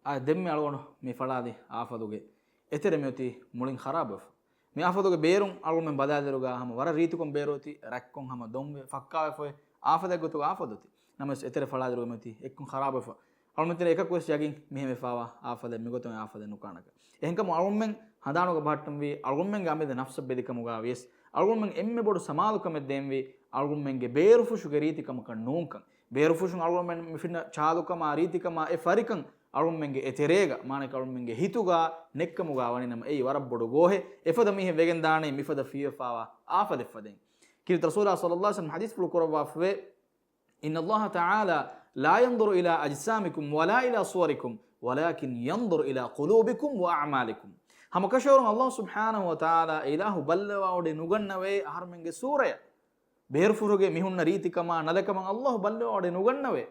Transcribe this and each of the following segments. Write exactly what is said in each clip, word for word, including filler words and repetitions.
އާ، ދެންމެ އަޅުގަނޑު މި ފަޅާލި އާފަލުގެ އެތެރެ މިއޮތީ މުޅިން ޚަރާބުވެފަ. މި އާފަލުގެ ބޭރުން އަޅުގަނޑުމެން ބަލާލިއިރުގަ ހަމަ ވަރަށް ރީތިކޮށް ބޭރު އޮތީ ރަތްކޮށް ހަމަ ދޮންވެ ފައްކާވެފައި އާފަލެއް ގޮތުގަ އާފަލު އޮތީ. ނަމަވެސް އެތެރެ ފަޅާލިއިރުގަ މިއޮތީ އެއްކޮށް ޚަރާބުވެފަ. އަޅުމެން އެކަކުވެސް ޔަގީން މިހެން ވެފައިވާ އާފަލެއް މިގޮތުން އާފަލެއް ނުކާނަކަށް. އެހެންކަމުން އަޅުމެން ހަނދާނުގަ ބަހައްޓަންވީ އަޅުމެންގެ އަމިއްލަ ނަފްސަށް ބެލިކަމުގަ ވިޔަސް އަޅުމެން އެންމެ ބޮޑު ސަމާލުކަމެއް ދޭންވީ އަޅުމެންގެ ބޭރުފުށުގެ ރީތިކަމަކަށް ނޫންކަން. ބޭރުފުށުން އަޅުމެން މި ފިންނަ ޗާލުކަމާ ރީތިކަމާ އެ ފަރިކަން އަޅުމެންގެ އެތެރޭގަ، މާނައަކީ އަޅުމެންގެ ހިތުގަ ނެއްކަމުގަ ވަނީ ނަމަ އެއީ ވަރަށް ބޮޑު ގޯހެއް. އެފަދަ މީހެއް ވެގެން ދާނީ މިފަދަ ފިޔަވާފައިވާ އާފަލެއް ފަދައިން. ކީރިތި ރަސޫލާ ޞައްލައްލާހު ޢަލައިހި ވަސައްލަމަ ޙަދީޘްފުޅު ކުރައްވާފައިވޭ، إن الله تعالى لا ينظر إلى أجسامكم ولا إلى صوركم ولكن ينظر إلى قلوبكم وأعمالكم. ހަމަކަށަވަރުން ﷲ ސުބްޙާނަހޫ ވަތަޢާލާ އިލާހު ބައްލަވާވަޑައެއް ނުގަންނަވޭ އަހަރުމެންގެ ސޫރަޔަށް. ބޭރުފުށުގެ މި ހުންނަ ރީތިކަމާ ނަލަކަމަށް ﷲ ބައްލަވާވަޑައެއް ނުގަންނަވޭ.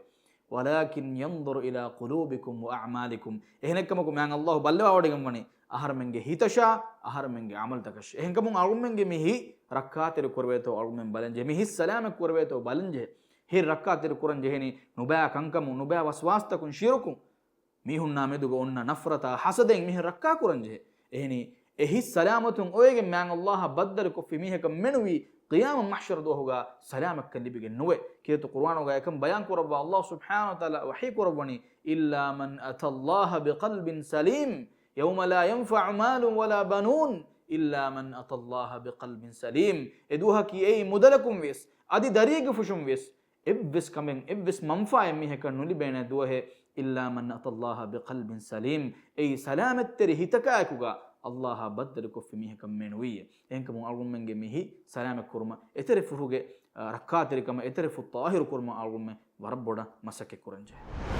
ولكن ينظر إلى قلوبكم وأعمالكم. އެހެނެއްކަމަކު މާތް ﷲ ބައްލަވާވަޑައިގަންނަވަނީ އަހަރުމެންގެ ހިތަށާ، އަހަރުމެންގެ ޢަމަލުތަކަށް. އެހެންކަމުން އަޅުމެންގެ މި ހިތް ރައްކާތެރި ކުރެވޭތޯ އަޅުމެން ބަލަންޖެހޭ. މި ހިތް ސަލާމަތް ކުރެވޭތޯ ބަލަންޖެހޭ. ހިތް ރައްކާތެރި ކުރަން ޖެހެނީ ނުބައި ކަންކަމުން، ނުބައި ވަސްވާސްތަކުން، ޝިރުކުން. މީހުންނާ މެދުގަ އޮންނަ ނަފްރަތާ، ޙަސަދެއް މިހެން ރައްކާކުރަންޖެހޭ. އެހެނީ، އެ ހިތް ސަލާމަތުން އޮވެގެން މާތް ﷲއަށް ބައްދަލުކޮށްފި މީހަކަށް މެނުވީ، ޤިޔާމަތް މަޙްޝަރު ދުވަހުގަ ސަލާމަތްކަން ލިބިގެން ނުވޭ. ކީރިތި ޤުރުއާނުގަ އެކަން ބަޔާން ކުރައްވާ ﷲ ސުބްޙާނަހޫ ވަތަޢާލާ ވަޙީ ކުރައްވަނީ، إلا من أتى الله بقلب سليم يوم لا ينفع مال ولا بنون إلا من أتى الله بقلب سليم. އެ ދުވަހަކީ އެއީ މުދަލަކުން ވިޔަސް، އަދި ދަރީގެފުށުން ވިޔަސް، އެއްވެސް ކަމެއް، އެއްވެސް މަންފާއެއް މީހަކަށް ނުލިބޭނެ ދުވަހެއް، إلا من أتى الله بقلب سليم، އެއީ ސަލާމަތްތެރި ހިތަކާއެކުގަ ﷲއަށް ބައްދަލުކޮށްފި މީހަކަށް މެނުވީއޭ. އެހެންކަމުން އަޅުގަނޑުމެންގެ މި ހިތް ސަލާމަތް ކުރުމަށް، އެތެރެ ފުށުގެ، އަ، ރައްކާތެރިކަމަށް، އެތެރެ ފުށް ޠާހިރު ކުރުމަށް އަޅުގަނޑުމެން ވަރަށް ބޮޑަށް މަސައްކަތް ކުރަންޖެހޭ.